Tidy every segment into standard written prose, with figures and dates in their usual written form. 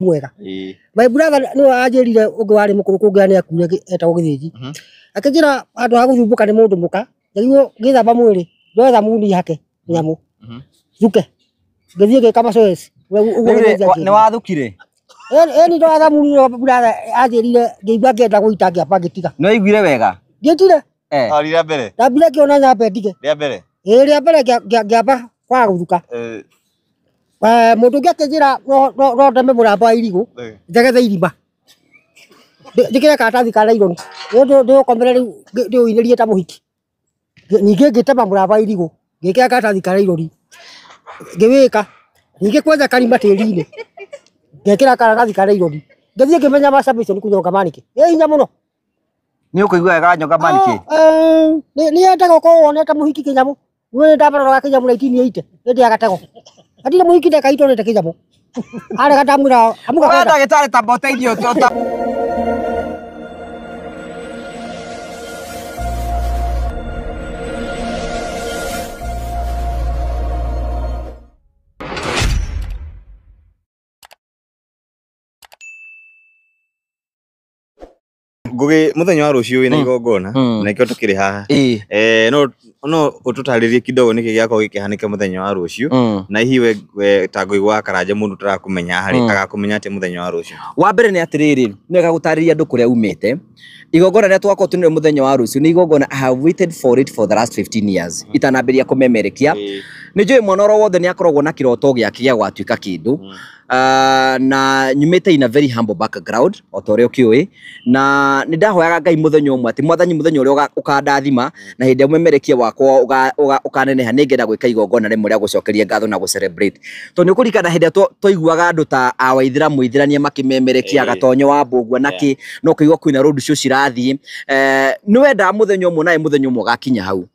Mwega. My brother nĩwe anjĩrire, ũngĩ warĩ mũkũrũ kũngĩra nĩ akuire, etagwo Gĩthĩnji. Akĩnjĩra handũ ha gũthumbũka nĩ mũndũ mũka, njagĩrĩirwo ngĩthamba mwĩrĩ njoe thamuni hake nyamũ thuke, ngĩthiĩ ngĩka mazoezi ũguo. Rĩu rĩ, Gĩthĩnji nĩ anjĩrire. Wathukire? Ĩni ndoya thamuni ĩyo brother anjĩrire, ngĩigua ngĩenda gũita, ngĩamba ngĩtiga. Nĩ waiguire wega? Ndiĩtire. Eh. Ah, rĩa mbere. Ndambire ngĩona nyambe ndige. Rĩa mbere. Ĩĩ, rĩa mbere ngĩamba kwaga gũthuka. Mũndũ ũngĩ akĩnjĩra no ndeme mũramba wa irigũ, njegethe irima, njĩkĩre karatathi ka naironi ndĩũkomere rĩu ndĩũinĩrie ta mũhiki. Ningĩ ngĩtema mũramba wa irigũ, ngĩkĩra karatathi ka naironi, ngĩwĩka ningĩ kwenja karima tĩri-inĩ, ngekĩra karatathi ka naironi, ngĩthiĩ ngĩmenya masturbation kũnyonga manĩkĩ ĩ hinya mũno. Nĩ ũkũigua wega wanyonga manĩkĩ? Ah, nĩ yendaga ũkorwo wonete mũhiki kĩnyamũ. Niĩ nĩ ndamaroraga kĩnyamũ 1980 hĩndĩ ya gatego, hatirĩ mũhiki ndekaitũrĩte kĩnyamũ arega ndamwĩra amuka We kwenda. Ndagĩtarĩ, tamba ũteithio Ngugi, muthenya wa rucio wina igongona na nikio tukiri haha. No ututaririe kidogo niki giakorwo gikihanika muthenya wa rucio, na hihi we ta Ngugi wa Karanja, mundu turakumenya hari, agakumenya atia muthenya wa rucio? Wa mbere nĩ atĩrĩrĩ, nĩ wega gũtarĩria andũ kũrĩa umĩte. Igongona rĩrĩa twakorwo tũnĩrĩo mũthenya wa rũciũ nĩ igongona I have waited for it for the last 15 years itanambĩrĩria kũmemerekia. Nĩ njũĩ mwana oro wothe nĩ akoragwo na kĩroto gĩake gĩa gũgatuĩka kĩndũ. Na nyumĩte in a very humble background o ta ũrĩa ũkĩũĩ, na nĩ ndahoyaga Ngai mũthenya ũmwe atĩ Mwathani, mũthenya ũrĩa ũkandathima na hĩndĩ ĩrĩa mũmemerekia wakwa ũkaneneha, nĩ ngenda gwĩka igongona rĩmwe rĩa gũcokeria ngatho na gũ celebrate, tondũ nĩ ũkũririkana hĩndĩ ĩrĩa twaiguaga andũ ta a Waithĩramu Ithĩrania makĩmemerekia, Gatonyo wa Mbũgua na kĩ, no ũkaigua kwĩna road show cirathiĩ. Nĩ wendaga mũthenya ũmwe nawe mũthenya ũmwe ũgakinya hau.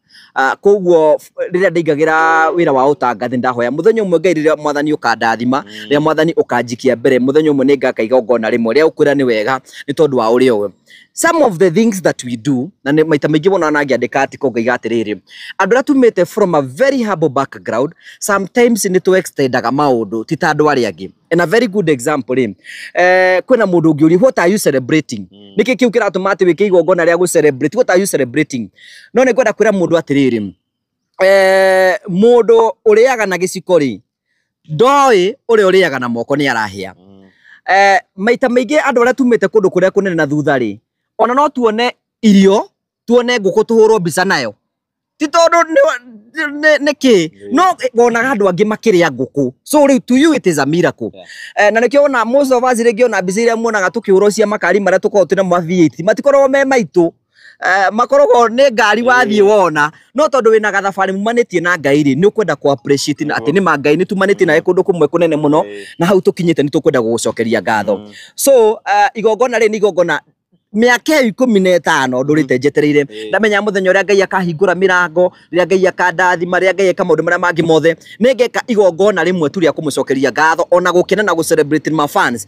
Koguo rĩrĩa ndaingagĩra wĩra wa ũtangathi, ndahoya mũthenya ũmwe Ngai, rĩrĩa Mwathani ũkandathima, rĩrĩa Mwathani ũkanjikia mbere, mũthenya ũmwe nĩ ngaka igongona rĩmwe rĩa ũkwĩra nĩ wega nĩ tondũ wa ũrĩa ũĩ some of the things that we do. Na nĩ maita maingĩ mũno na ngĩandĩka article ngaiga atĩrĩrĩ, andũ arĩa tumĩte from a very humble background, sometimes nĩ tũ extendaga maũndũ ti ta andũ arĩa angĩ. And a very good example rĩ, kwĩna mũndũ ũngĩũria, "What are you celebrating? Nĩkĩ kĩu kĩratũma atĩ wĩke igongona rĩa gũ celebrate? What are you celebrating?" No nĩ ngwenda kwĩra mũndũ atĩrĩrĩ, mũndũ ũrĩaga na gĩciko rĩ, ndoĩ ũrĩa ũrĩaga na moko nĩ arahĩa. Maita maingĩ andũ arĩa tumĩte kũndũ kũrĩa kũnene na thutha rĩ, ona no tuone irio, tuone ngũkũ, tũhũrwo mbica nayo, ti tondũ nĩ kĩ, no wonaga andũ angĩ makĩrĩa ngũkũ, so rĩu to you it is a miracle. Na nĩkĩo ona most of us rĩngĩ ona mbica iria muonaga tũkĩhũrwo cia makari marĩa tũkoragwo twĩna ma V8 matikoragwo me maitũ, makoragwo nĩ ngari wathiĩ wona, no tondũ wĩna gathabarĩ mumanĩtie na Ngai rĩ, nĩ ũkwenda kũ appreciate na atĩ nĩ ma Ngai nĩ tumanĩtie nawe kũndũ kũmwe kũnene mũno, na hau tũkinyĩte nĩ tũkwenda gũgũcokeria ngatho. So igongona rĩ, nĩ igongona mĩaka ĩyo 15 ndũrĩte njetereire. Ndamenya mũthenya ũrĩa Ngai akahingũra mĩrango, rĩrĩa Ngai akandathima, rĩrĩa Ngai eka maũndũ marĩa mangĩ mothe, nĩ ngeka igongona rĩmwe tu rĩa kũmũcokeria ngatho ona gũkena na gũ celebrate ma fans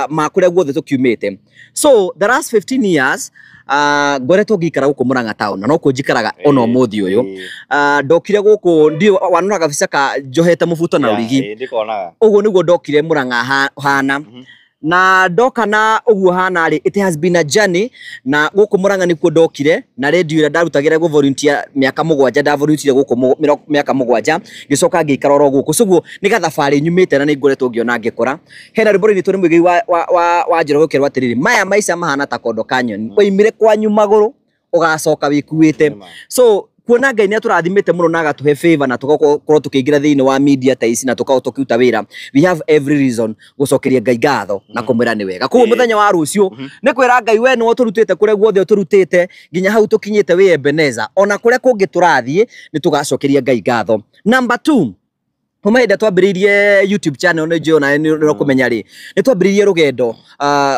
ma kũrĩa guothe tũkiumĩte. So the last 15 years ngoretwo ngĩikara gũkũ Murang'a town, na nokuo njikaraga ona ũmũthĩ ũyũ. Ndokire gũkũ ndiũ wanona gabica ka njohete mũbuto na rũrigi. Ndikonaga. Ũguo nĩguo ndokire Murang'a hana, na ndoka na ũguo hana rĩ, it has been a journey. Na gũkũ Murang'a nĩkuo ndokire na radio ĩrĩa ndarutagĩra gũ volunteer mĩaka 7, nda volunteer gũkũ mĩaka 7, ngĩcoka ngĩikara oro gũkũ. So guo nĩ gathabarĩ nyumĩte na nĩ ngoretwo ngĩona ngĩkũra. Hena rwĩmbo rũinĩtwo nĩ Mũigai wa Njoroge ũkerwo atĩrĩrĩ, maya maica mahana ta kondo ka nyoni, waimire kwanyu magũrũ ũgacoka wĩkuĩte. So kuona Ngai nĩ atũrathimĩte mũno na agatũhe favor na tũgakorwo tũkĩingĩra thĩinĩ wa media ta ici na tũgakorwo tũkĩruta wĩra, we have every reason gũcokeria Ngai ngatho na kũmwĩra nĩ wega. Koguo mũthenya wa rũciũ nĩ kwĩra Ngai, we nĩwe ũtũrutĩte kũrĩa guothe ũtũrutĩte nginya hau tũkinyĩte, wĩ Ebeneza, ona kũrĩa kũngĩ tũrathiĩ nĩ tũgacokeria Ngai ngatho. Number two, kuma hĩndĩ ĩrĩa twambĩrĩirie YouTube channel, nĩ njũĩ onawe nĩ ũkũmenya rĩ, nĩ twambĩrĩirie rũgendo.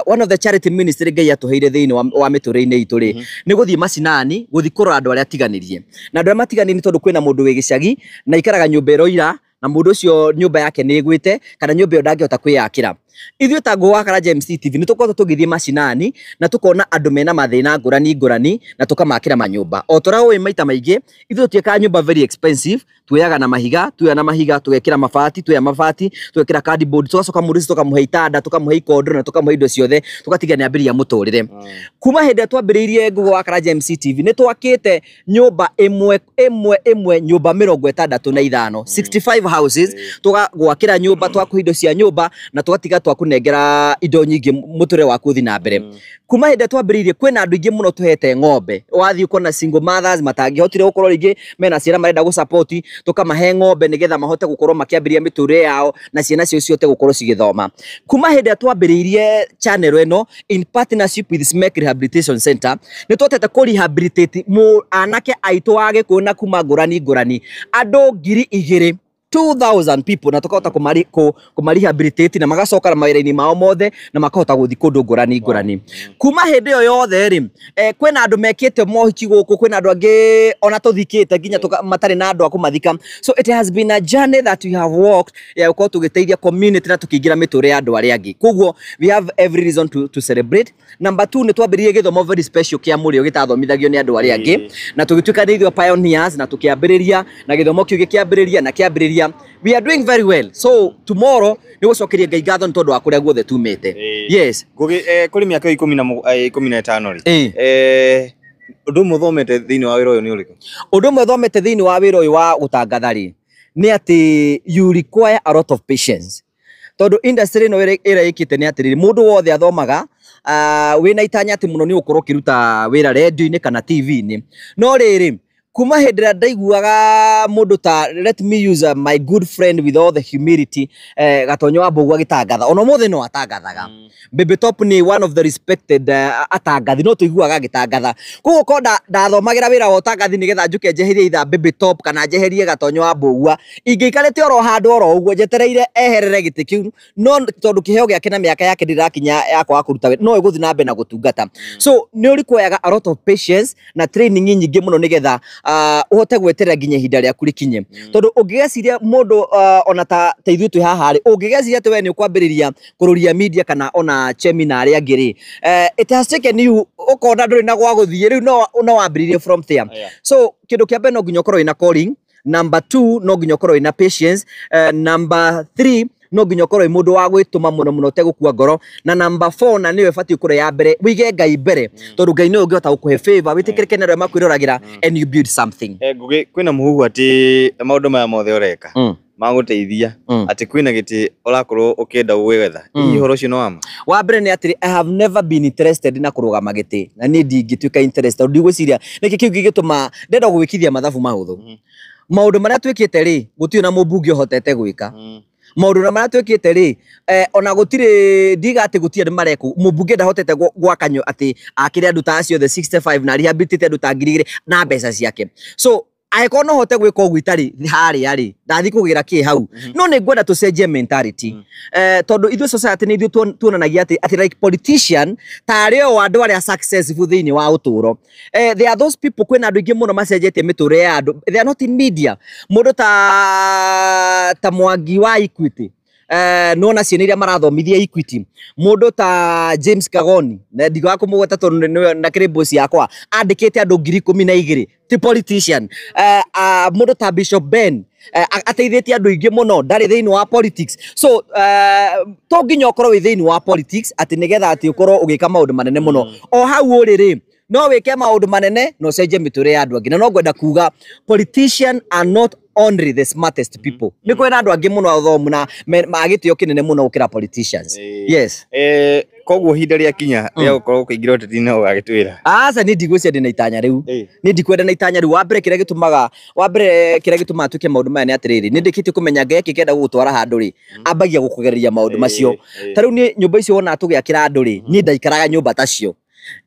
One of the charity ministry Ngai atũheire thĩinĩ wa mĩtũrĩre-inĩ itũ rĩ, nĩ gũthiĩ macinani, gũthiĩ kũrora andũ arĩa atiganĩrie. Na andũ arĩa matiganĩrie nĩ tondũ kwĩna mũndũ wĩ gĩcagi na aikaraga nyũmba ĩroira, na mũndũ ũcio nyũmba yake nĩ ĩgwĩte kana nyũmba ĩyo ndangĩhota kwĩyakĩra. Ithuĩ ta Ngũgĩ wa Karanja MC TV nĩ tũkoretwo tũgĩthiĩ macinani na tũkona andũ mena mathĩna ngũrani ngũrani na tũkamakĩra manyũmba. O ta ũrĩa ũĩ maita maingĩ ithuĩ tũtiĩkaga nyũmba very expensive, tuoyaga na mahiga, tuoya na mahiga tũgekĩra mabati, tuoya mabati tũgekĩra cardboard, tũgacoka mũndũ ũcio tũkamũhe itanda, tũkamũhe ikondoro na tũkamũhe indo ciothe, tũgatiga nĩ ambĩrĩria mũtũrĩre. Kuma hĩndĩ ĩrĩa twambĩrĩirie Ngũgĩ wa Karanja MC TV nĩ twakĩte nyũmba ĩmwe ĩmwe ĩmwe, nyũmba 65, 65 houses, tũgagwakĩra nyũmba, twakũhe indo cia nyũmba na tũgatiga twakũnengera indo nyingĩ mũtũrĩre waku ũthiĩ na mbere. Kuma hĩndĩ ĩrĩa twambĩrĩirie kwĩna andũ aingĩ mũno tũhete ng'ombe. Wathiĩ ũkona single mothers matangĩhotire gũkorwo rĩngĩ mena ciana marenda gũsupport, tũkamahe ng'ombe nĩgetha mahote gũkorwo makĩambĩrĩria mĩtũrĩre yao na ciana cio cihote gũkorwo cigĩthoma. Kuma hĩndĩ ĩrĩa twambĩrĩirie channel ĩno in partnership with SMEC Rehabilitation Center, nĩ twahotete kũ rehabilitate anake aitũ a Gĩkũyũ na kuma ngũrani ngũrani andũ 2000, 2000 people, na tukahota kũma rehabilitate na magacoka mawĩra-inĩ mao mothe na makahota gũthiĩ kũndũ ngũrani ngũrani. Kuma hĩndĩ ĩyo yothe rĩ, kwĩna andũ mekĩte mohiki gũkũ, kwĩna andũ angĩ ona tũthikĩte nginya matarĩ na andũ a kũmathika. So it has been a journey that we have walked ya gũkorwo tũgĩteithia community na tũkĩingĩra mĩtũrĩre ya andũ arĩa angĩ. Koguo we have every reason to celebrate. Number 2, nĩ twambĩrĩirie gĩthomo very special kĩa mũrĩo gĩtathomithagio nĩ andũ arĩa angĩ, na tũgĩtuĩka nĩ ithuĩ pioneers na tũkĩambĩrĩria, na gĩthomo kĩu gĩkĩambĩrĩria na kĩambĩrĩria. We are doing very well. So tomorrow nĩ gũcokeria Ngai ngatho nĩ tondũ wa kũrĩa guothe tumĩte. Yes. Ngũgĩ, kũrĩ mĩaka 15 rĩ. Ũndũ ũmwe ũthomete thĩinĩ wa wĩra ũyũ nĩ ũrĩkũ? Ũndũ ũmwe thomete thĩinĩ wa wĩra ũyũ wa gũtangatha rĩ, nĩ atĩ you require a lot of patience. Tondũ industry ĩno ĩrĩa ĩkĩte nĩ atĩrĩrĩ, mũndũ wothe athomaga wĩna itanya atĩ mũno nĩ ũgũkorwo ũkĩruta wĩra radio-inĩ kana TV-inĩ. No rĩrĩ, kuma hĩndĩ ĩrĩa ndaiguaga mũndũ ta, let me use my good friend with all the humility, Gatonyo wa Mbũgũ agĩtangatha, ona ũmũthĩ no atangathaga. Baby Top nĩ one of the respected atangathi, no tũiguaga agĩtangatha. Koguo korwo ndathomagĩra wĩra wa ũtangathi nĩgetha njũke njeherie either Baby Top kana njeherie Gatonyo wa Mbũgua, ingĩikarĩte oro handũ oro ũguo njetereire eherere gĩtĩ kĩu, no tondũ kĩheo gĩake na mĩaka yake ndĩrakinya ya kwaga kũruta wĩra, no ĩgũthiĩ na mbere na gũtungata. So nĩ ũrĩkwoyaga a lot of patience na training nyingĩ mũno nĩgetha ũhote gweterera nginya ihinda rĩaku rĩkinye. Tondũ ũngĩgeciria mũndũ ona ta ithuĩ twĩ haha rĩ, ũngĩgeciria atĩ we nĩ ũkwambĩrĩria kũrũria media kana ona Chemi na arĩa angĩ rĩ, it has taken you ũkona ndũrĩ na gwa gũthiĩ rĩu, no wambĩrĩrie from there. So kĩndũ kĩa mbere no nginya ũkorwo wĩna calling. Number 2, no nginya ũkorwo wĩna patience. Number 3, no nginya ũkorwo wĩ mũndũ wa gwĩtũma mũno mũno ũtegũkua ngoro. Na number 4, na nĩyo ĩbatiĩ gũkorwo ya mbere, wĩige Ngai mbere, tondũ Ngai nĩwe ũngĩhota gũkũhe favor, wĩtĩkĩrĩke nĩ arĩa makwĩroragĩra, and you build something. Ngũgĩ, kwĩna mũhuhu atĩ maũndũ maya mothe ũreka magũteithia, atĩ kwĩna gĩtĩ ũrakorwo ũkĩenda gwetha. Hihi ũhoro ũcio nĩ wa ma? Wa mbere nĩ atĩrĩ, I have never been interested na kũrũgama gĩtĩ, na niĩ ndingĩtuĩka interested, tondũ ndigwĩciria nĩkĩ kĩu gĩgĩtũma ndenda gwĩkithia mathabu mahũthũ. Maũndũ marĩa twĩkĩte rĩ, gũtirĩ na mũmbunge ũhotete gwĩka. Maũndũ marĩa twĩkĩte rĩ, ona gũtirĩ, ndiga atĩ gũtirĩ andũ marekwo, mũmbunge ndahotete gwaka atĩ akĩre andũ ta acio othe 65 na rehabilitate andũ ta 2000 na mbeca ciake. So angĩkorwo no hote gwĩka ũguo itarĩ harĩa rĩ, ndathiĩ kũgĩra kĩ hau. No nĩ ngwenda tũcenjie mentality. Tondũ ithuĩ society nĩ ithuĩ tuonanagia atĩ like politician tarĩ o andũ arĩa successful thĩinĩ wa ũtũũro. There are those people, kwĩna andũ aingĩ mũno macenjetie mĩtũrĩre ya andũ. They are not in media. Mũndũ ta Mwangi wa Equity, nona ciana iria marathomithia Equity. Mũndũ ta James Kagoni, na ndigaga kũmũgweta tondũ nĩwe na kĩrĩ boss yakwa, andĩkĩte andũ 12,000, ti politician. Mũndũ ta Bishop Ben, ateithĩtie andũ aingĩ mũno, ndarĩ thĩinĩ wa politics. So to nginya ũkorwo wĩ thĩinĩ wa politics atĩ nĩgetha atĩ ũkorwo ũgĩka maũndũ manene mũno. O hau ũrĩ rĩ, no wĩke maũndũ manene na ũcenjie mĩtũrĩre ya andũ angĩ. Na no ngwenda kuga politician are not only the smartest people. Nĩ kwĩna andũ angĩ mũno athomu na magĩtĩo kĩnene mũno gũkĩra politicians. Yes. Koguo ihinda rĩakinya rĩa gũkorwo ũkĩingĩra ũteti-inĩ no ũgagĩtwĩra? Aca, niĩ ndigwĩciria ndĩna itanya rĩu. Niĩ ndikwenda na itanya rĩu. Wa mbere kĩrĩa gĩtũmaga, wa mbere kĩrĩa gĩtũmaga tuĩke maũndũ maya nĩ atĩrĩrĩ, nĩ ndĩkĩtie kũmenya Ngai akĩenda gũgũtwara handũ rĩ, ambagia gũkũgereria maũndũ macio. Ta rĩu niĩ nyũmba icio wonaga tũgĩakĩra andũ rĩ, niĩ ndaikaraga nyũmba tacio.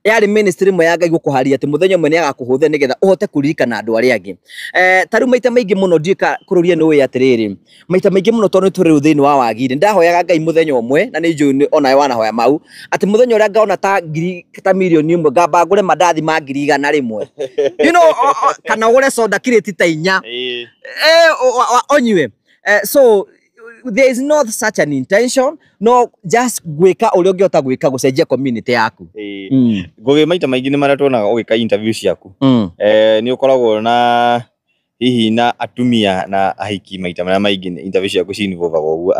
Yarĩ ministry ĩmwe ya Ngai gũkũharia atĩ mũthenya ũmwe nĩagakũhũthĩra nĩgetha ũhote kũririkana andũ arĩa angĩ. Ta rĩu maita maingĩ mũno ndiũĩ ka kũrũria nĩ ũĩ atĩrĩrĩ, maita maingĩ mũno tondũ nĩ tũrĩ rĩu thĩinĩ wa wagi rĩ, ndahoyaga Ngai mũthenya ũmwe, na nĩ njũĩ onawe wanahoya mau, atĩ mũthenya ũrĩa ngaona ta ngiri, ta mirioni ĩmwe, ngamba ngũre mandathi ma 100,000. You know, kana ũgũre soda kirĩti ta 4. Ũnyue. So There is not such an intention, no just gwĩka ũrĩa ũngĩhota gwĩka gũcenjia community yaku. Ngũgĩ, maita maingĩ nĩ marĩa tuonaga ũgĩka interview ciaku, nĩ ũkoragwo na hihi na atumia na ahiki. Maita marĩa maingĩ interview ciaku cinvolvaga ũguo.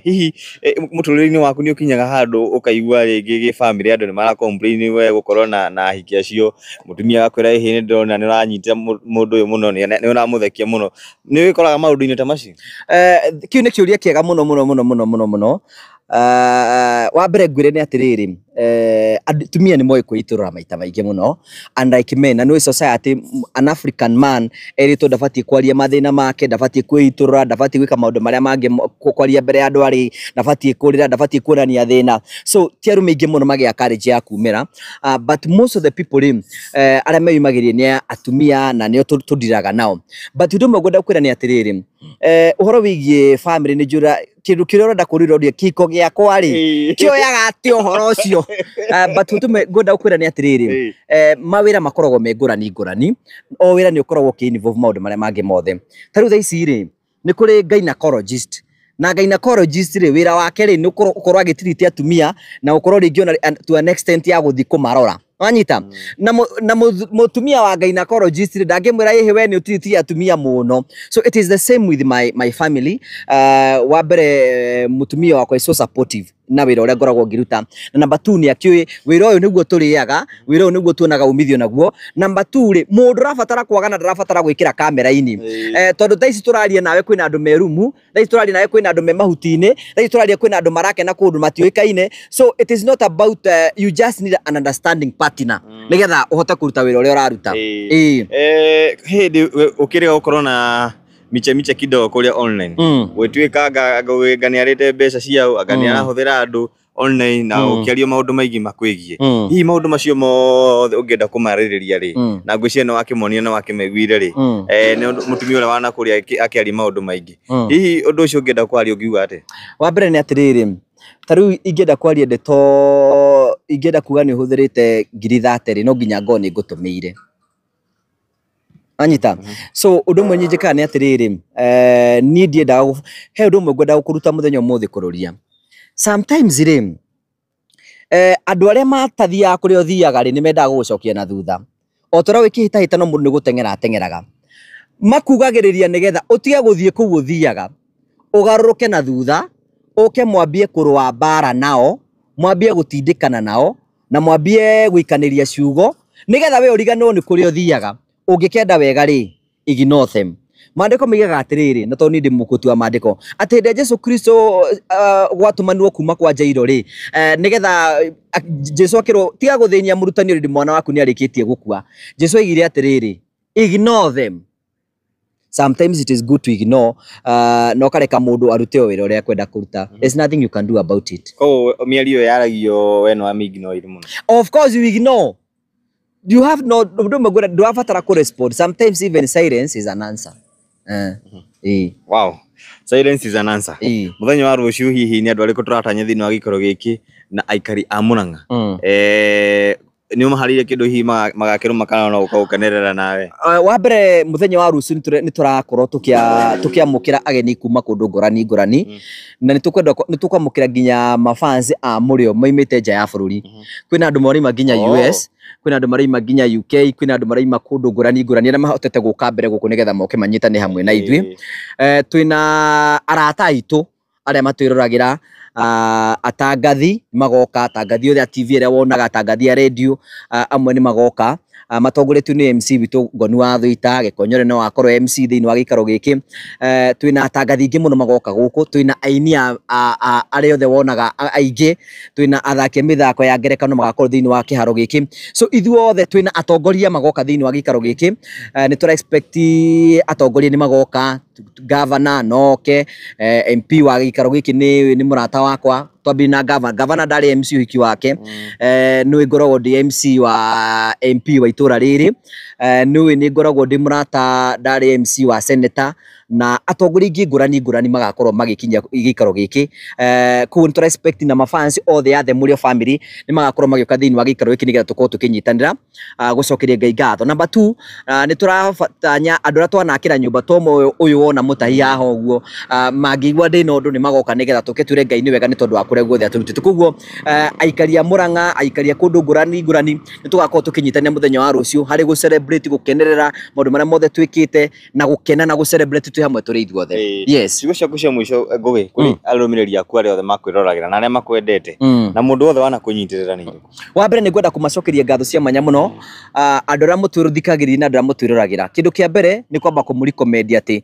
Hihi mũtũrĩre-inĩ waku nĩ ũkinyaga handũ ũkaigua rĩngĩ gĩ family andũ nĩ mara complain we gũkorwo na ahiki acio, mũtumia agakwĩra, "Ĩhĩ, nĩ ndĩrona nĩ ũranyita mũndũ ũyũ mũno, nĩ ũramũthekia mũno"? Nĩ wĩkoraga maũndũ-inĩ ta macio? Kĩu nĩ kĩũria kĩega mũno mũno mũno mũno mũno mũno. Wa mbere ngwĩre nĩ atĩrĩrĩ, atumia nĩ moĩ kwĩitũrũra maita maingĩ mũno, unlike men. Na nĩ society, an African man erĩtwo ndabatiĩ kwaria mathĩna make, ndabatiĩ kwĩitũrũra, ndabatiĩ gwĩka maũndũ marĩa mangĩ, kwaria mbere ya andũ arĩ, ndabatiĩ kũrĩra, ndabatiĩ kuonania thĩna. So ti arũme aingĩ mũno magĩa courage ya kumĩra, but most of the people rĩ, arĩa meyumagĩria nĩ atumia na nĩo tũndiraga nao. But ũndũ ũmwe ngwenda kwĩra nĩ atĩrĩrĩ, ũhoro wĩgiĩ family, nĩ njũra kĩndũ kĩrĩa ũrenda kũrira ũria kĩhiko gĩakwa rĩ, kĩoyaga atĩa ũhoro ũcio? But ũndũ ũmwe ngwenda gũkwĩra nĩ atĩrĩrĩ, mawĩra makoragwo me ngũrani ngũrani. O wĩra nĩ ũkoragwo ũkĩ involve maũndũ marĩa mangĩ mothe. Ta rĩu thaa ici rĩ, nĩ kũrĩ gynecologist, na gynecologist rĩ, wĩra wake rĩ, nĩ ũkorwo agĩtiriti atumia na gũkorwo rĩngĩ ona to an extent ya gũthiĩ kũmarora, wanyita? Na mũtumia wa gynecologist rĩ, ndangĩmwĩra, "Ĩhĩ, we nĩ ũtiritirie atumia mũno." So it is the same with my family. Wa mbere, mũtumia wakwa is so supportive na wĩra ũrĩa ngoragwo ngĩruta. Na number 2, nĩ akĩũĩ wĩra ũyũ nĩguo tũrĩaga, wĩra ũyũ nĩguo tuonaga umithio naguo. Number 2 rĩ, mũndũ ũrabatara kwagana ndarabatara gwĩkĩra kamera-inĩ, tondũ thaa ici tũraria nawe kwĩna andũ me rumu, thaa ici tũraria nawe kwĩna andũ me mahuti-inĩ, thaa ici tũraria kwĩna andũ marakena kũndũ matiũĩkaine. So it is not about, you just need an understanding partner nĩgetha ũhote kũruta wĩra ũrĩa ũraruta. Ĩĩ. Hĩndĩ ũkĩrĩga gũkorwo na miche miche kidogo kũrĩa online, gwĩtuĩka anga anga nĩ arĩte mbeca ciao, anga nĩ arahũthĩra andũ online na ũkĩario maũndũ maingĩ makwĩgiĩ. Hihi maũndũ macio mothe ũngĩenda kũmarĩrĩria rĩ, na ngwĩciria nĩ wakĩmonire na wakĩmaiguire rĩ, nĩ ũndũ mũtumia ũrĩa wanakũrĩa akĩaria maũndũ maingĩ, hihi ũndũ ũcio ũngĩenda kwaria ũngiuga atĩa? Wa mbere nĩ atĩrĩrĩ, ta rĩu ingĩenda kwaria ndeto, ingĩenda kuga nĩ ũhũthĩrĩte 30,000 rĩ, no nginya ngorwo nĩ ngũtũmĩire, anyita? So ũndũ ũmwe niĩ njĩkaga nĩ atĩrĩrĩ, niĩ ndiendaga he ũndũ ũmwe ngwenda gũkũruta mũthenya ũmũthĩ kũrũria. Sometimes rĩ, andũ arĩa matathiaga kũrĩa ũthiaga rĩ, nĩ mendaga gũgũcokia na thutha. O ta ũrĩa wĩ kĩhĩtahĩtano, mũndũ nĩ gũteng'era ateng'eraga, makugagĩrĩria nĩgetha ũtige gũthiĩ kũu ũthiaga, ũgarũrũke na thutha, ũke mwambie kũrũa mbara nao, mwambie gũtindĩkana nao na mwambie gũikanĩria ciugo nĩgetha we ũriganĩrwo nĩ kũrĩa ũthiaga. Ũngĩkenda wega rĩ, ignore them. Maandĩko moigaga atĩrĩrĩ, na tondũ niĩ ndĩ mũkũti wa maandĩko, atĩ hĩndĩ ĩrĩa Jesu Kristo gwatũmanirwo kuma kwa Jairo rĩ, nĩgetha Jesu akĩrwo, "Tiga gũthĩnia mũrutani, already mwana waku nĩ arĩkĩtie gũkua." Jesu oigire atĩrĩrĩ, "Ignore them." Sometimes it is good to ignore, na ũkareka mũndũ arute o wĩra ũrĩa akwenda kũruta. There's nothing you can do about it. Koguo mĩario ĩyo yaragio we nĩ wamĩ-ignore mũno? Of course you ignore. You have no ũndũ ũmwe ngwĩra, ndũrabatara kũ respond. Sometimes even silence is an answer. Ĩĩ. Wow, silence is an answer. Ĩĩ. Mũthenya wa rũciũ hihi nĩ andũ arĩkũ tũratanya thĩinĩ wa gĩikaro gĩkĩ na aikari a Murang'a? Nĩ ũmaharĩirie kĩndũ hihi magakĩrũma kana no gũka gũkenerera nawe? Wa mbere, mũthenya wa rũciũ nĩ tũrakorwo tũkĩamũkĩra ageni kuma kũndũ ngũrani ngũrani, na nĩ tũkwenda nĩ tũkwamũkĩra nginya mafans a Mũrĩo maimĩte nja ya bũrũri. Kwĩna andũ maraima nginya US, kwĩna andũ maraima nginya UK, kwĩna andũ maraima kũndũ ngũrani ngũrani arĩa mahotete gũka mbere gũkũ nĩgetha moke manyitane hamwe na ithuĩ. Twĩna arata aitũ arĩa matwĩroragĩra, atangathi magoka, atangathi othe a TV ĩrĩa wonaga, atangathi a radio, amwe nĩ magoka, matongoretio nĩ MC witũ Ngoni wa Thũita Gĩkonyore, no akorwo MC thĩinĩ wa gĩikaro gĩkĩ. Twĩna atangathi aingĩ mũno magoka gũkũ, twĩna aini arĩa othe wonaga aingĩ, twĩna athaki a mĩthako ya ngerekano magakorwo thĩinĩ wa kĩharo gĩkĩ. So ithuothe twĩna atongoria magoka thĩinĩ wa gĩikaro gĩkĩ. Nĩ tũra expect atongoria nĩ magoka, governor noke, MP wa gĩikaro gĩkĩ nĩ mũrata wakwa. Twambire na governor, governor ndarĩ MC ũhiki wake, nĩwe ngoragwo ndĩ MC wa MP wa itũra rĩrĩ, nĩwe nĩ ngoragwo ndĩ mũrata, ndarĩ MC wa senator. Na atongoria aingĩ ngũrani ngũrani magakorwo magĩkinya gĩikaro gĩkĩ. Koguo nĩ tũra expect na mafans othe a The Mũrĩo family nĩ magakorwo magĩũka thĩinĩ wa gĩikaro gĩkĩ nĩgetha tũkorwo tũkĩnyitanĩra gũcokeria Ngai ngatho. Number 2, nĩ tũrabatanya andũ arĩa twanakĩra nyũmba tomo ũyũ wona mũtahi haha ũguo, mangĩigua ndĩna ũndũ nĩ magoka nĩgetha tũke twĩre Ngai nĩ wega nĩ tondũ wa kũrĩa guothe atũrutĩte. Koguo aikari a Murang'a, aikari a kũndũ ngũrani ngũrani nĩ tũgakorwo tũkĩnyitanĩra mũthenya wa rũciũ harĩ gũ celebrate, gũkenerera maũndũ marĩa mothe twĩkĩte na gũkena na gũ celebrate twĩ hamwe tũrĩ ithuothe. Yes. Ciugo ciaku cia mũico, Ngũgĩ, kũrĩ arũmĩrĩri aku arĩa othe makwĩroragĩra na arĩa makwendete na mũndũ wothe wanakũnyitĩrĩra nĩ irĩkũ? Wa mbere nĩ ngwenda kũmacokeria ngatho cia mwanya mũno, andũ arĩa mũtwĩrũthikagĩrĩria na andũ arĩa mũtwĩroragĩra. Kĩndũ kĩa mbere nĩ kwamba kũmũrecommend atĩ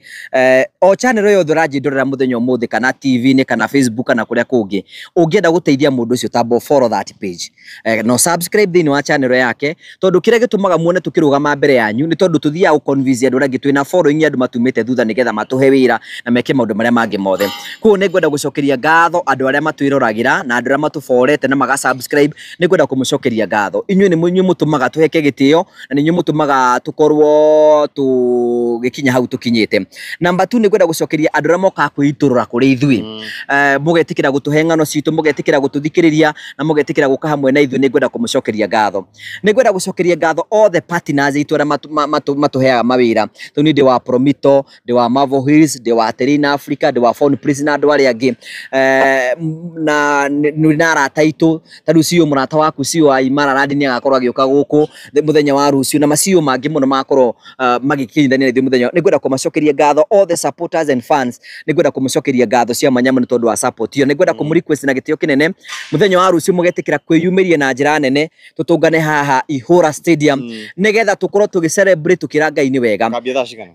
o channel yothe ũranjĩndorera mũthenya ũmũthĩ, kana TV-inĩ kana Facebook kana kũrĩa kũngĩ, ũngĩenda gũteithia mũndũ ũcio, tamba follow that page, no subscribe thĩinĩ wa channel yake, tondũ kĩrĩa gĩtũmaga muone tũkĩrũgama mbere yanyu nĩ tondũ tũthiaga gũ-convince andũ arĩa angĩ twĩna following ya andũ matumĩte thutha nĩgetha matũhe wĩra na meke maũndũ marĩa mangĩ mothe. Koguo nĩ ngwenda gũcokeria ngatho andũ arĩa matwĩroragĩra na andũ arĩa matũborete na maga subscribe. Nĩ ngwenda kũmũcokeria ngatho. Inyuĩ nĩ inyuĩ mũtũmaga tũheke gĩtĩo na nĩ inyuĩ mũtũmaga tũkorwo tũgĩkinya hau tũkinyĩte. Number 2, nĩ ngwenda gũcokeria andũ arĩa mokaga kwĩitũrũra kũrĩ ithuĩ, mũgetĩkĩra gũtũhe ng'ano citũ, mũgetĩkĩra gũtũthikĩrĩria na mũgetĩkĩra gũka hamwe na ithuĩ. Nĩ ngwenda kũmũcokeria ngatho. Nĩ ngwenda gũcokeria ngatho all the partners aitũ arĩa matũheaga mawĩra. Tondũ niĩ ndĩ wa Promito, ndĩ wa Marvel Hills, ndĩ wa Terrain Africa, ndĩ wa Phone Prince na andũ arĩa angĩ, na nĩ na arata aitũ. Ta rĩu CEO mũrata waku CEO wa Imara Land nĩ agakorwo agĩũka gũkũ mũthenya wa rũciũ, na ma CEO mangĩ mũno magakorwo magĩkinyanĩria na ithuĩ mũthenya. Nĩ ngwenda kũmacokeria ngatho all the supporters and fans. Nĩ ngwenda kũmũcokeria ngatho cia mwanya mũno tondũ wa support ĩyo. Nĩ ngwenda kũmũ request na gĩtĩo kĩnene mũthenya wa rũciũ mũgetĩkĩra kwĩyumĩria na njĩra nene, tũtũngane haha Ihũra Stadium nĩgetha tũkorwo tũgĩ celebrate tũkĩra Ngai nĩ wega. Kambia thaa cigana?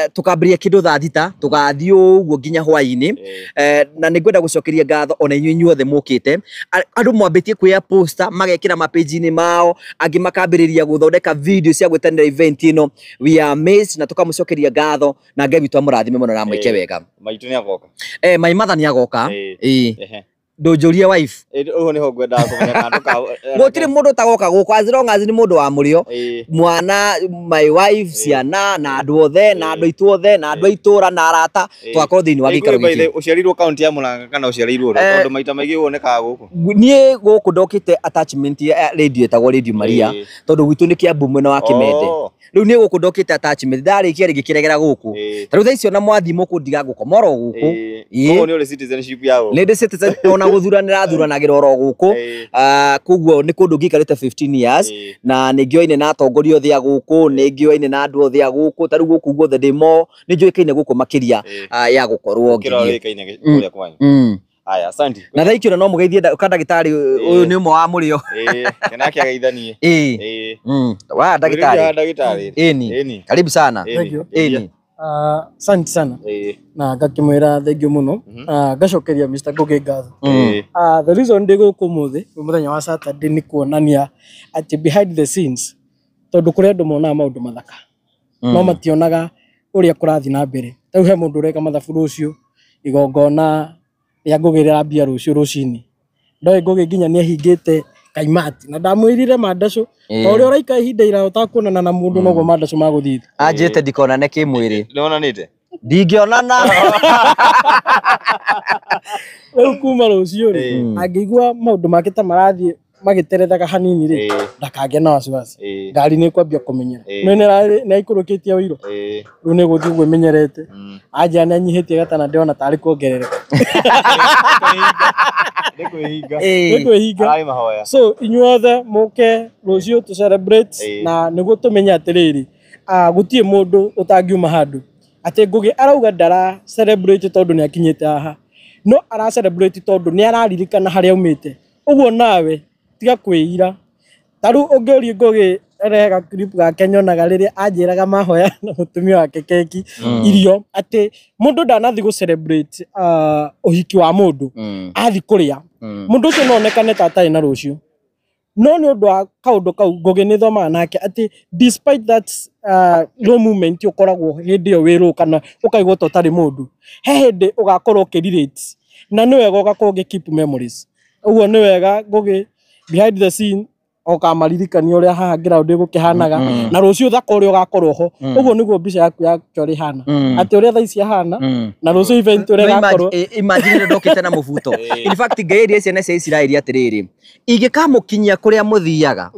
Tũkambĩrĩria kĩndũ thaa 6 tũgathiĩ ũguo nginya hwaĩ-inĩ. Na nĩ ngwenda gũcokeria ngatho ona inyuĩ inyuothe mũkĩte. Andũ mwambĩtie kuoya poster magekĩra mapage-inĩ mao, angĩ makambĩrĩria gũthondeka video cia gwĩtanĩra event ĩno. We are amazed na tũkamũcokeria ngatho, na Ngai witũ amũrathime mũno na amwĩke wega. Maitũ nĩ agoka? My mother nĩ agoka. Ĩĩ. Ndũnjũrie wife. Ũguo nĩho ngwendaga kũmenya kana Gũtirĩ mũndũ ũtagoka gũkũ as long as nĩ mũndũ wa mũrĩo. Mwana, my wife, ciana na andũ othe na andũ aitũ othe na andũ a itũra na arata tũgakorwo thĩinĩ wa gĩikaro gĩkĩ. Ũciarĩirwo kaunti ya Murang'a kana ũciarĩirwo rĩ? Tondũ maita maingĩ wonekaga gũkũ. Niĩ gũkũ ndokĩte attachment ya radio ĩtagwo Radio Maria, tondũ gwitũ nĩ Kiambu mwena wa Kĩmende. Rĩu niĩ gũkũ ndokĩte attachment, ndarĩkia rĩngĩ kĩregera gũkũ. Ta rĩu thaa icio na mwathiĩ mũkũndiga ngũkoma oro gũkũ. Koguo nĩ ũrĩ citizenship ya gũkũ? Nĩ ndĩ citizen, ona gũthuranĩra thuranagĩra oro gũkũ. Koguo nĩ kũndũ ngĩikarĩte 15 years na nĩ ngĩoine na atongoria othe a gũkũ, nĩ ngĩoine na andũ othe a gũkũ. Ta rĩu gũkũ guothe ndĩ mo nĩ njũĩkaine gũkũ makĩria ya gũkorwo Gũkĩra ngĩthiĩ. ũĩkaine kũrĩa kwanyu. Aya, asante. Na thaa icio no mũgeithie ndagĩtarĩ ũyũ nĩ ũmwe wa mũrĩo. Kana akĩgeithanie. Wa ndagĩtarĩ. Ndagĩtarĩ. Ĩni. Karibu sana. Thank you. Ĩni. Asante sana. Na ngakĩmwĩra thank you mũno. Ngacokeria Mr. Ngũgĩ ngatho. The reason ndĩ gũkũ ũmũthĩ mũthenya wa Saturday nĩ kuonania atĩ behind the scenes, tondũ kũrĩ andũ monaga maũndũ mathaka no mationaga ũrĩa kũrathiĩ na mbere. Rĩu he mũndũ ũreka mathabu rũciũ, igongona rĩa Ngũgĩ rĩrambia rũciũ rũcinĩ, ndoĩ Ngũgĩ nginya nĩ ahingĩte kaimati na ndamwĩrire mandacũ o ũrĩa ũraikara ihinda iraya ũtakuonana na mũndũ noguo mandacũ magũthiĩ. Anjĩte ndikonane kĩmwĩrĩ. Nĩwonanĩte? Ndingĩonana. Rĩu kuma rũciũ rĩ, angĩigua maũndũ make ta marathiĩ magĩterethaga hanini rĩ, ndakagĩa na wasiwasi. Ngari nĩ ĩkwambia kũmenyera. No nĩ aikũrũkĩtie ũiro. Rĩu nĩ gũthiĩ ũguo ĩmenyerete. Anja nĩ anyihĩtie gatana ndĩrona tarĩ kuongerereka. Nĩ kwĩhinga. Nĩ kwĩhinga. Ararĩ mahoya. So inyuothe mũke rũciũ tũ celebrate na nĩguo tũmenye atĩrĩrĩ, gũtirĩ mũndũ ũtangiuma handũ atĩ Ngũgĩ arauga ndara celebrate tondũ nĩ akinyĩte haha, no ara celebrate tondũ nĩ araririkana harĩa aumĩte. Ũguo nawe tiga kwĩira. Ta rĩu ũngĩũria Ngũgĩ rehe clip gake nyonaga rĩrĩa anjĩraga mahoya na mũtumia wake keki irio, atĩ mũndũ ndanathiĩ gũ celebrate ũhiki wa mũndũ, athiĩ kũrĩa mũndũ ũcio no onekane ta atarĩ na rũciũ, no nĩ ũndũ wa kaũndũ kau Ngũgĩ nĩ thomaga nake atĩ despite that low moment ũkoragwo hĩndĩ ĩyo wĩ low kana ũkaigua ta ũtarĩ mũndũ, he hĩndĩ ũgakorwo ũkĩ relate na nĩ wega ũgakorwo ũgĩ keep memories. Ũguo nĩ wega Ngũgĩ behind the scene Okamaririkania ũrĩa haha ground ĩgũkĩhanaga na rũciũ thaka ũrĩa ũgakorwo ho. Ũguo nĩguo mbica yaku ya actually ĩhana. Atĩ ũrĩa thaa ici ahana na rũciũ event ũrĩa ĩgakorwo. Imagine ndokĩte na mũbuto. In fact Ngai erire ciana cia Isiraeli atĩrĩrĩ, ingĩkamũkinyia kũrĩa mũthiaga,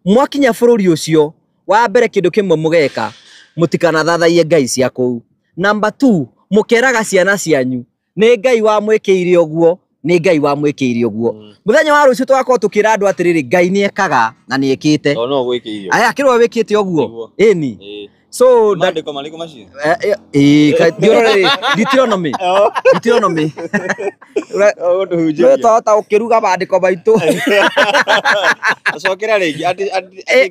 mwakinya bũrũri ũcio, wa mbere kĩndũ kĩmwe mũgeka, mũtikanathathaiye ngai cia kũu. Number 2, mũkeraga ciana cianyu nĩ Ngai wamwĩkĩire ũguo, nĩ Ngai wamwĩkĩire ũguo. Mũthenya wa rũciũ tũgakorwo tũkĩra andũ atĩrĩrĩ, Ngai nĩ ekaga na nĩ ekĩte. No gwĩkĩire. Aya kĩrĩa wĩkĩte ũguo. Ĩni. So maandĩko marĩkũ macio? Deuteronomy. Deuteronomy. Ũgũtũhunjĩria. Ũkĩruga maandĩko maitũ. Cokera rĩngĩ atĩ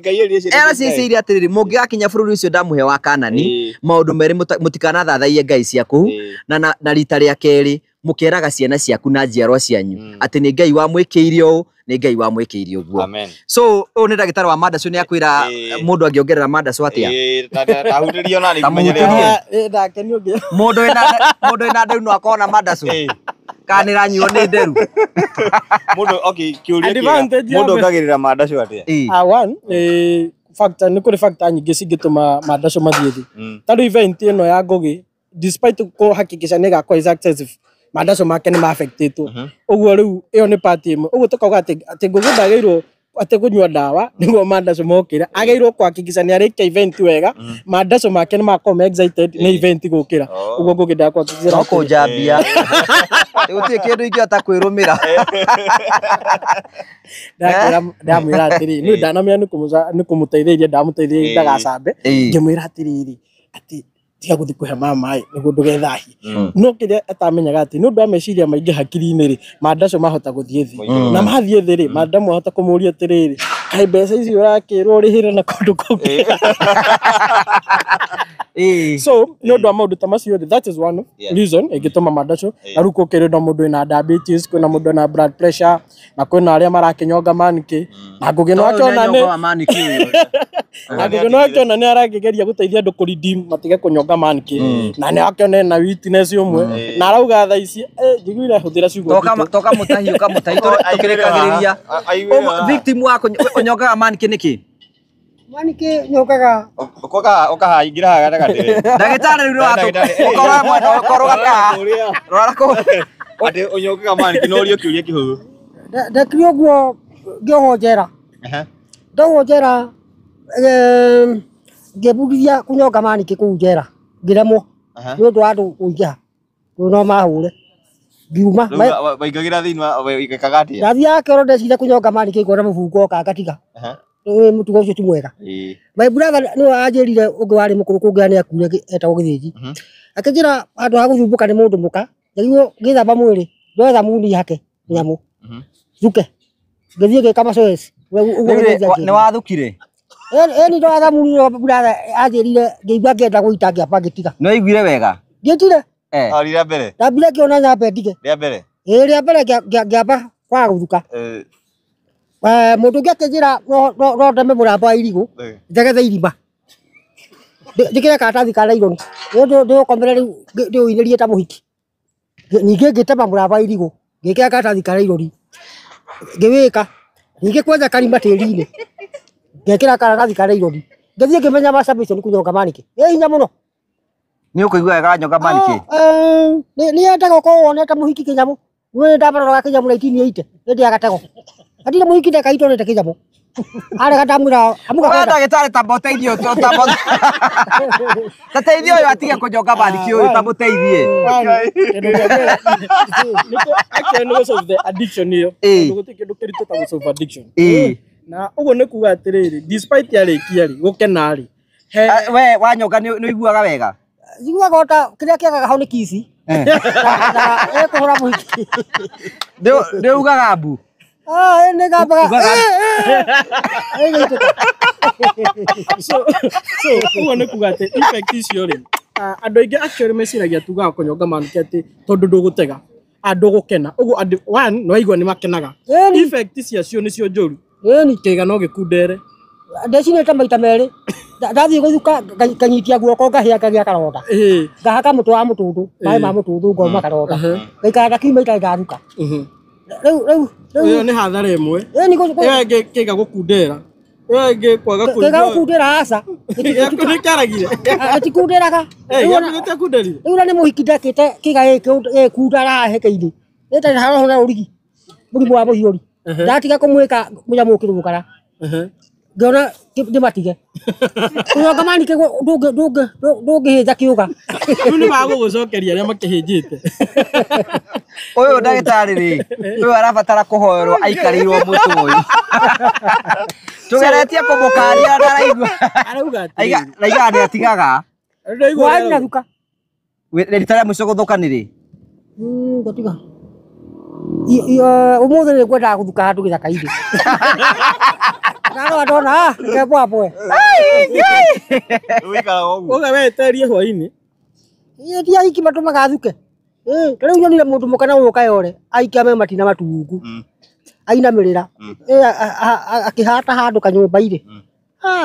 Ngai erire ciana cia Isiraeli atĩrĩrĩ, mũngĩgakinya bũrũri ũcio ndamũhe wa Kanani, maũndũ merĩ mũtikanathathaiye ngai cia kũu, na rita rĩa kerĩ mũkeraga ciana ciaku na njiarwa cianyu atĩ nĩ Ngai wamwĩkĩire ũũ, nĩ Ngai wamwĩkĩire ũguo. So ũyũ nĩ ndagĩtarĩ wa mandacu, nĩ akwĩra mũndũ angĩongerera mandacu atĩa? Tahutĩrio na Mũndũ wĩna nderu no akorwo na mandacu? Kana nĩ ĩranyuo nĩ nderu? Mũndũ, okay, kĩũria kĩega. Mũndũ ongagĩrĩra mandacu atĩa? One, factor nĩ kũrĩ factor nyingĩ cingĩtũma mandacu mathiĩ thĩ. Ta rĩu event ĩno ya Ngũgĩ, despite kũhakikisha nĩ ĩgakorwo ĩ successful, mandacu make nĩ ma-affectĩtwo. Ũguo rĩu ĩyo nĩ part ĩmwe. Ũguo tũkauga atĩ Ngũgĩ ndagĩrĩirwo atĩ kũnyua ndawa nĩguo mandacu mokĩra, agĩrĩirwo kũhakikisha nĩ arĩkia event wega, mandacu make nĩ makorwo me excited nĩ event gũkĩra. Ũguo Ngũgĩ ndakũhakikisha no kũnjambia. Gũtirĩ kĩndũ ingĩhota kwĩrũmĩra. Ndamwĩra atĩrĩrĩ, niĩ ndanamenya nĩ kũmũteithĩrĩria, ndamũteithĩrĩria ndagacambe, ngĩmwĩra atĩrĩrĩ atĩ tiga gũthiĩ kũhe mama ĩ nĩguo ndũgethahie. No kĩrĩa atamenyaga atĩ nĩ ũndũ wa meciria maingĩ hakiri-inĩ rĩ, mandacu mahota gũthiĩ thĩ. Na mathiĩ thĩ rĩ, mandamu ahota kũmũria atĩrĩrĩ, kaĩ mbeca ici ũrakĩrwo ũrĩhĩre na kũndũ kũngĩ. So nĩ ũndũ wa maũndũ ta macio rĩ, that is one reason ĩngĩtũma mandacu. Na rĩu gũkĩrĩ na mũndũ wĩna diabetes, kwĩna mũndũ wĩna blood pressure, na kwĩna arĩa marakĩnyonga manikĩ. Na Ngũgĩ no akĩona nĩ na Ngũgĩ no akĩona nĩ arakĩgeria gũteithia andũ kũ redeem matige kũnyonga manikĩ. Na nĩ akĩona ena witness ũmwe. Na arauga thaa ici, njiguire hũthĩra ciugo nditũ. Toka mũtahi, ũka mũtahi, tũkĩrĩkagĩrĩria. Victim wa kũnyongaga manikĩ nĩkĩ? Manikĩ nyongaga. Ũkahaingĩra haha gatagatĩ. Ndagĩtarĩ rĩu nĩ mwena ũkorwo gataha. Rora kũu. Atĩ ũnyongaga manikĩ no ũrie kĩũria kĩhũthũ. Ndekire ũguo ngĩohwo njera. Ndohwo njera ngĩbundithia kũnyonga manikĩ kũu njera. Ngĩremwo nĩ ũndũ wa andũ kũingĩha. Rĩu no mahũre. Ngiuma. Waingagĩra thĩinĩ wa wĩkaga atĩa? Ndathiaga kĩoro ndecire kũnyonga manikĩ ngona mũbungo oka ngatiga. Mũtugo ũcio ti mwega. My brother nĩwe anjĩrire ũngĩ warĩ mũkũrũ kũngĩra nĩ akuire etagwo Gĩthĩnji. Akĩnjĩra handũ ha gũthumbũka nĩ mũndũ mũka, njagĩrĩirwo ngĩthamba mwĩrĩ, ndoe thamuni hake nyamũ. Thuke. Ngĩthiĩ ngĩka mazoezi. Nĩ wathukire? Ĩni ndoya thamuni ĩyo brother anjĩrire ngĩigua ngĩenda gũita ngĩamba ngĩtiga. Nĩ waiguire wega? Ndiĩtire. Rĩa mbere? Ndambire ngĩona nyambe ndige. Rĩa mbere? Ĩĩ rĩa mbere ngĩamba kwaga gũthuka. Mũndũ ũngĩ akĩnjĩra no ndeme mũramba wa irigũ, njegethe irima. Njĩkĩre karatathi ka nylon. Ndĩũkomere rĩu ndĩũinĩrie ta mũhiki. Ningĩ ngĩtema mũramba wa irigũ, ngĩkĩra karatathi ka nylon. Ngĩwĩka. Ningĩ kwenja karima tĩri-inĩ. Ngekĩra karatathi ka nylon. Ngĩthiĩ ngĩmenya masturbation kũnyonga manikĩ. Ĩ hinya mũno. Nĩ ũkũigua wega wanyonga manikĩ? Nĩ yendaga ũkorwo wonete mũhiki kĩnyamũ. Niĩ ndamaroraga kĩnyamũ 1980 hĩndĩ ya gatego. Hatirĩ mũhiki ndekaitwo kĩnyamũ. Arega ndamwĩra amuga kwenda. Ndagĩtarĩ ta mũteithie ta teithie ũyũ atige kũnyonga manikĩ ũyũ, ta mũteithie. Actually nĩ gũ-solve the addiction ĩyo. Tondũ gũtirĩ kĩndũ kĩritũ ta gũ-solve addiction. Na ũguo nĩ kuga atĩrĩrĩ, despite yarĩkia rĩ, gũkena rĩ. We wanyonga nĩ ũiguaga wega? Njiguaga ota kĩrĩa kĩagaga hau nĩ kici. Na ĩkũhũra mũhiki. Nĩ ugaga mbu? Nĩ gambaga. So ũguo nĩ kuga atĩ effect icio rĩ, andũ aingĩ actually meciragia tugaga kũnyonga manikĩ atĩ tondũ ndũgũtega, ndũgũkena. Ũguo andũ one nĩ waigua nĩ makenaga. Effect ciacio nĩcio njũru. Kĩga no gĩkundere. Ndecinĩte maita merĩ. Ndathiĩ gũthuka nganyitia guoko ngahĩa ngagĩa karonda. Ngahaka mũtĩ wa mũtũndũ, maĩ ma mũtũndũ ngoma karonda. Ngaikara ta kiumia itarĩ ndathuka. Rĩu rĩu rĩu Ĩyo nĩ hathara ĩmwe. Ĩni Ĩyo ĩngĩ kĩga gũkundĩra. Ĩyo ĩngĩ kwaga kĩga gũkundĩra aca. Gĩaku nĩ kĩaragire. Gĩtikundĩraga. Gĩaku gĩtiakundĩrire. Rĩu na nĩ mũhiki ndekĩte kĩga gĩkĩ gĩkunda hekeinĩ. Ĩtarĩ haroho na rũrigi. Mũrimũ wa mũhiũri. Ndatiga kũmwĩka mũnyamũ ũkĩrũgũkara. Ngĩona ndĩmatige. Kũnyonga manike ndũngĩhĩnja kĩũga. Rĩu nĩ magũgũcokeria arĩa makĩhĩnjĩte. Ũyũ ndagĩtarĩ rĩ, ũyũ arabatara kũhoerwo aikarĩirwo mũtĩ ũyũ. Tũgeretie kũmũkaria ndaraigua. Arauga atĩrĩrĩ. Raigaga nĩ atigaga. Wai na thuka. Rita rĩa mũico gũthũka nĩ rĩ? Ngatiga. Ũmũthĩ nĩ ngwendaga gũthuka handũ gĩthaka-inĩ. Ndarora ndona kembwambwe. Ũikaraga ũguo. Uga weterie hwainĩ. Ti aiki matũmaga thuke. Ta rĩu nyonire mũndũ mũka na gũka yore aikia me matina matungu. Ainamĩrĩra. Akĩhata handũ kanyũmba-inĩ.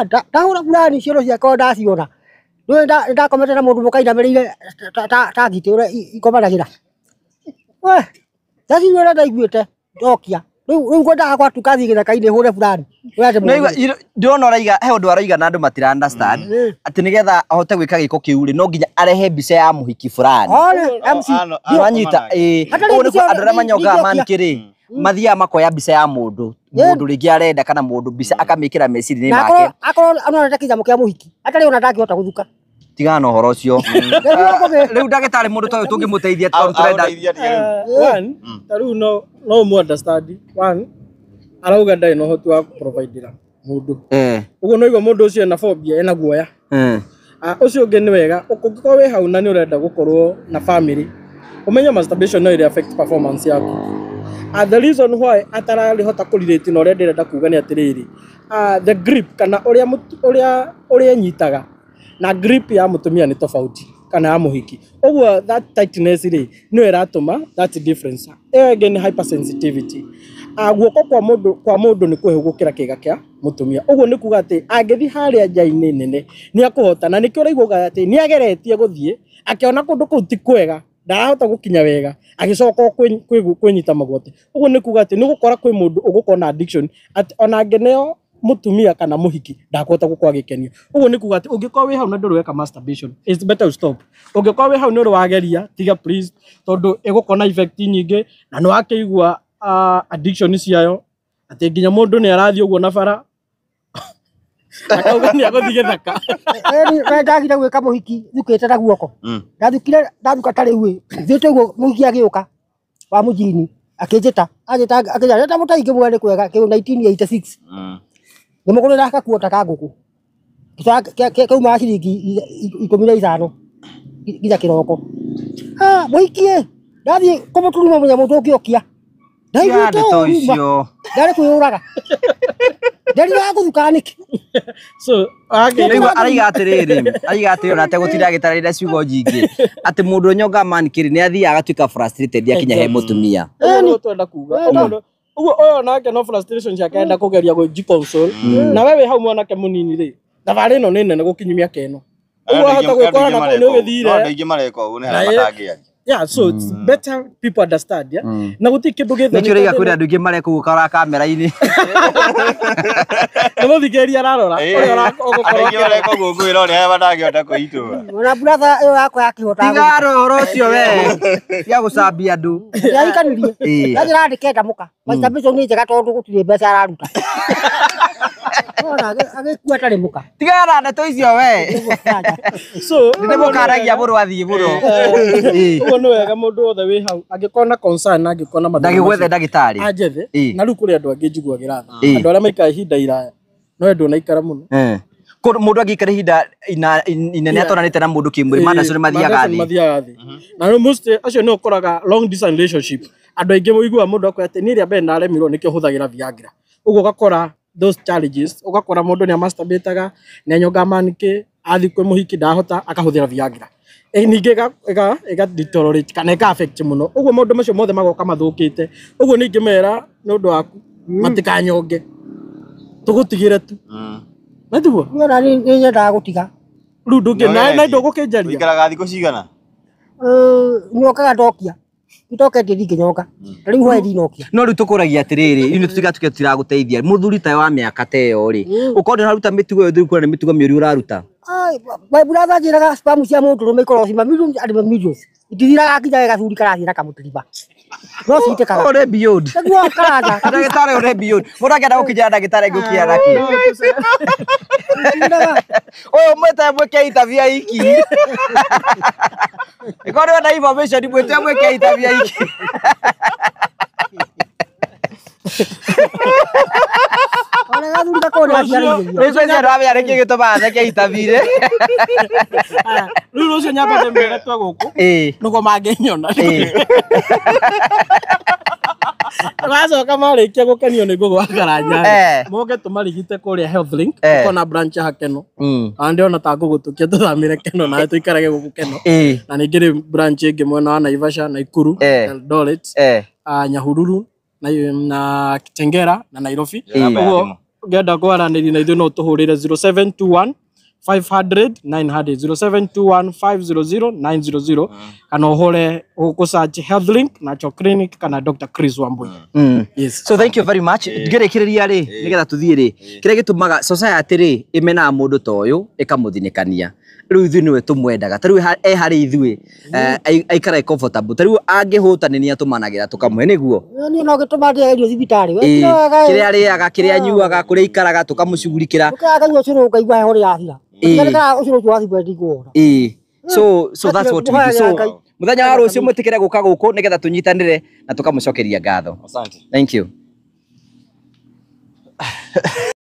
Ndahũra burani cioro ciakwa ndaciona. Nĩũĩ ndakomete na mũndũ mũka ainamĩrĩire ta ngitĩ ũrĩa ikomanagĩra. We, ndacirio ũrĩa ndaiguĩte ndokia. Rĩu ngwendaga gwatuka thiĩ gĩthaka-inĩ hũre burani. Ndĩrona ũraiga he ũndũ araiga na andũ matira understand atĩ nĩgetha ahote gwĩka gĩko kĩu rĩ no nginya arehe mbica ya mũhiki fulani. Wanyita ĩĩ. Ũguo nĩkuo andũ arĩa manyongaga manike rĩ mathiaga makoya mbica ya mũndũ mũndũ rĩngĩ arenda kana mũndũ mbica akamĩkĩra meciria-inĩ make. Akorwo onete kĩnyamũ kĩa mũhiki atarĩ ona ndangĩhota gũthuka. Tigana na ũhoro ũcio. Rĩu ndagĩtarĩ mũndũ ta ũyũ tũngĩmũteithia tondũ tũrenda. One, ta rĩu no ũmũ understand. One, arauga ndarĩ na ũhoti wa kũprovidera mũndũ. Ũguo no igua mũndũ ũcio ena phobia, ena guoya. Ũcio ũngĩ nĩ wega, ũngĩkorwo wĩ hau na nĩ ũrenda gũkorwo na family, ũmenye masturbation no ĩrĩ affect performance yaku. The reason why atararĩhota kũrelate na ũrĩa ndĩrenda kuga nĩ atĩrĩrĩ, the grip kana ũrĩa ũrĩa nyitaga na grip ya mũtumia nĩ tofauti kana ya mũhiki. Ũguo that tightness rĩ nĩyo ĩratũma that difference. Ĩyo ĩngĩ nĩ hypersensitivity. Guoko kwa mũndũ nĩ kũhehu gũkĩra kĩga kĩa mũtumia. Ũguo nĩ kuga atĩ angĩthiĩ harĩa nja-inĩ nene nĩ akũhota, na nĩkĩo ũraigua atĩ nĩ ageretie gũthiĩ akĩona kũndũ kũu ti kwega, ndarahota gũkinya wega, agĩcoka kwĩnyita magwate. Ũguo nĩ kuga atĩ nĩ ũgũkora kwĩ mũndũ ũgũkorwo na addiction atĩ ona angĩneo mũtumia kana mũhiki ndakũhota gũkorwo agĩkenio. Ũguo nĩ kuga atĩ ũngĩkorwo wĩ hau na ndũrĩ weka masturbation, it's better to stop. Ũngĩkorwo wĩ hau nĩ ũrĩ wageria, tiga please, tondũ ĩgũkorwo na effect nyingĩ na nĩ wakĩigua addiction ciayo atĩ nginya mũndũ nĩ arathiĩ ũguo na bara akauga nĩ agũthiĩ gĩthaka. Nĩ ndagire gwĩka mũhiki thukĩte na guoko. Ndathukire ndathuka ta rĩu ĩ thiĩte ũguo mũhiki agĩũka wa mũjini akĩnjĩta anjĩta akĩnjĩra reta mũtai ngĩmwĩra nĩ kwega kĩu 1986. Nĩmũgũrĩra gakuota ka ngũkũ kauma ciringi 15 nginya kĩroko. Mũhiki ĩ ndathiĩ kũmũturuma mũnyamũ ndũngĩokia. Ndaiguĩte ũru ndarĩ kwĩyũraga. Nderiraga gũthuka nĩkĩ? So araiga atĩrĩrĩ, araiga atĩrĩrĩ ona ategũtinda agĩtarĩria ciugo nyingĩ atĩ mũndũ ũnyongaga manike rĩ nĩ athiaga agatuĩka frustrated akinya he mũtumia. Ũguo nĩguo twenda kuga. Ũguo ũyũ onake no frustration ciake enda kũgeria gũji-console. Na we wĩ hau mwanake mũnini rĩ, thabarĩ ĩno nĩ nene gũkinyia mĩaka ĩno. Ũguo wahota gwĩkora na kũu nĩ ũgĩthire. No andũ aingĩ mareka ũguo nĩ harĩa matangĩaria. Yeah, so it's better people understand, yeah. Na gũtirĩ kĩndũ gĩthoni. Nĩkĩo ũraiga kwĩna andũ aingĩ mareka ũguo karora kamera-inĩ. Nĩ mũthikĩrĩria ararora. Ũrĩa Andũ aingĩ mareka ũguo ngwĩra ũrĩa arĩa matangĩhota kwĩitũra. Ona brother ĩyo yakwa yakĩhota. Tiga ũhoro ũcio we. Tiga gũcambia andũ. Ndĩrarikanirie. Ndanjĩra ndĩkenda mũka. Masturbation nĩ njega tondũ gũtirĩ mbeca araruta. Ona agĩkua atarĩ mũka. Tigana na ndeto icio we. So nĩndĩmũkaragia mũno athiĩ mũno. Ũguo nĩ wega mũndũ wothe wĩ hau angĩkorwo na concern na angĩkorwo na mathĩna. Ndagĩgwethe ndagĩtarĩ. Anjethe. Na rĩu kũrĩ andũ angĩ njiguagĩra tha. Andũ arĩa maikara ihinda iraya. No andũ onaikara mũno. Mũndũ angĩikara ihinda inene atonanĩte na mũndũ kĩmwĩrĩ mandacio nĩ mathiaga thĩ. Mathiaga thĩ. Na rĩu most acio nĩ ũkoraga long distance relationship. Andũ aingĩ ũiguaga mũndũ akwĩra atĩ niĩ rĩa mbere ndaremirwo nĩkĩo hũthagĩra Viagra. Ũguo ũgakora those challenges, ũgakora mũndũ nĩ amasturbataga, nĩ anyonga manike, athiĩ kwĩ mũhiki ndahota akahũthĩra Viagra. Ningĩ ĩga deteriorate kana ĩka affect mũno. Ũguo maũndũ macio mothe magoka mathũkĩte. Ũguo ningĩ mera nĩ ũndũ waku matikanyonge. Tũgũtigĩre tu. Na tiguo? Niĩ ona nĩ nyendaga gũtiga. Rĩu ndũngĩ na ndũgũkĩnjaria. Ũikaraga thikũ cigana? Nyokaga ndokia. Itoke ndingĩnyonga. Rĩu hwaĩ ndinokia. No rĩu tũkũragia atĩrĩrĩ, ithuĩ tũtigatuĩke tũtiragũteithia. Mũthuri ta wa mĩaka ta ĩyo rĩ, ũkorwo ndũraruta mĩtugo ĩyo, rĩu kuona nĩ mĩtugo mĩũru ũraruta. Ai, my brother njĩraga spam cia mũndũrũme ikoragwo cima millions and millions. Itithiraga nginya gacuri karathiĩ na kamũtiriba. No citĩkaga. Ũrĩ beyond. Nĩguo karanja. Ndagĩtarĩ ũrĩ beyond. Mũndũ angĩenda gũkinyĩra ndagĩtarĩ ngũkinyĩra nakĩ? Ũyũ mwĩte mwĩke interview iki. Ĩkorwo nĩwenda information mwĩte mwĩke interview iki. Ona gathuri gakorwo nĩ gaciarĩirio. Rĩu cio ndĩramenya nĩkĩ gĩtũmaga theke interview-inĩ. Rĩu rũciũ nyambe ndĩmere twe gũkũ nĩguo mangĩnyona. Magacoka marĩkia gũkenio nĩ Ngũgĩ wa Karanja moke tũmarigite kũrĩa Health Link, tuko na branch ya Keno. Na ndĩrona ta ngũgũtũkia tũthamĩre Keno nawe tũikarage gũkũ Keno. Na ningĩ rĩ branch ĩngĩ mwena wa Naivasha, Nakuru, Eldoret, Nyahururu na Kitengela na Nairobi. Ũguo ũngĩenda kwaranĩria na ithuĩ no ũtũhũrĩre 0721 500 900 0721 500 900 kana ũhũre gũkũ search Health Link Natural Clinic kana Dr. Chris Wambui. Yes. So thank you very much. Ngĩrĩkĩrĩria rĩ, nĩgetha tũthiĩ rĩ, kĩrĩa gĩtũmaga society rĩ ĩmenaga mũndũ ta ũyũ ĩkamũthinĩkania. Rĩu ithuĩ nĩwe tũmwendaga. Ta rĩu e harĩ ithuĩ aikarae comfortable. Ta rĩu angĩhũta nĩ nĩatũmanagĩra tũkamũhe nĩguo. Niĩ no gĩtũma ndĩage irio thibitarĩ. Kĩrĩa arĩaga, kĩrĩa anyuaga, kũrĩa aikaraga tũkamũcugurikĩra. Ũkĩaga ũcũrũ ũkaigua heho nĩyathira. So that's what we do. So muthenya wa rũciũ mwĩtĩkĩre gũka gũkũ nĩgetha tũnyitanĩre na tũkamũcokeria ngatho. Asante. Thank you.